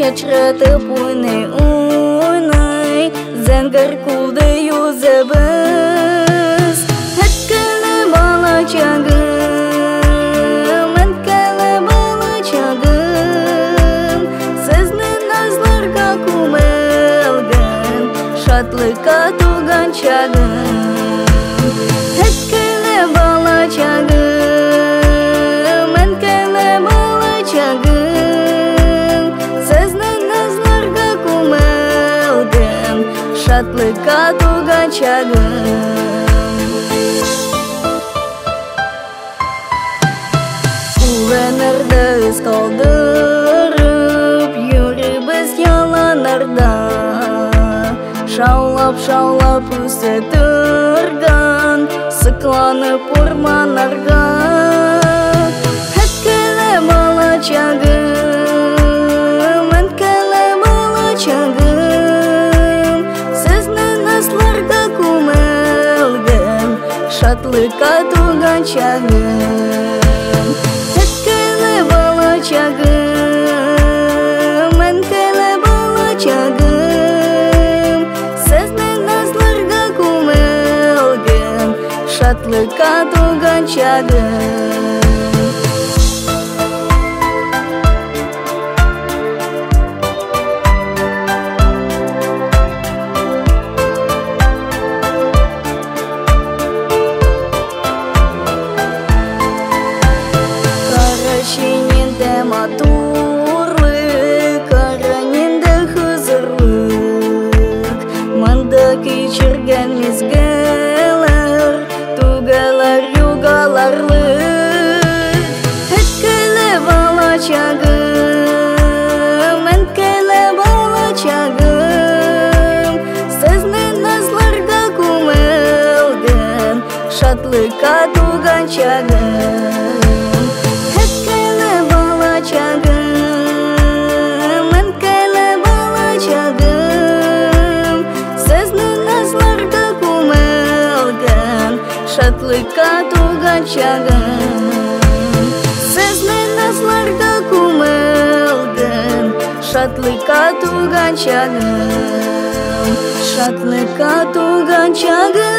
Чачратып уйный-уйный, зәңгәр күлдә йөзәбез. Әткәле балачагым, әнкәле балачагым, сезне назларга күмелгән, шатлыкка тулган чагым. Әткәле балачагым, әнкәле балачагым, сезне назларга күмелгән, шатлыкка тулган чагым. Үләннәрдә эз калдырып, йөрибез яланнарда. Шаулап-шаулап үсә торган, сыкланып урманнарга. Әткәле балачагым, әнкәле балачагым, сезне назларга күмелгән, шатлыкка тулган чагым. Әткәле балачагым, әнкәле балачагым, сезне назларга күмелгән, шатлыкка тулган чагым. Карашинендә матурлык, каранинда хозурлык. Монда кичергән мизгелләр, түгәләр югаларлык. Әткәле балачагым, әнкәле балачагым, сезне назларга күмелгән, шатлыкка тулган чагым. Әткәле балачагым, әнкәле балачагым, сезне назларга күмелгән, шатлыкка тулган чагым. Сезне назларга күмелгән, шатлыкка тулган чагым. Шатлыкка тулган чагым.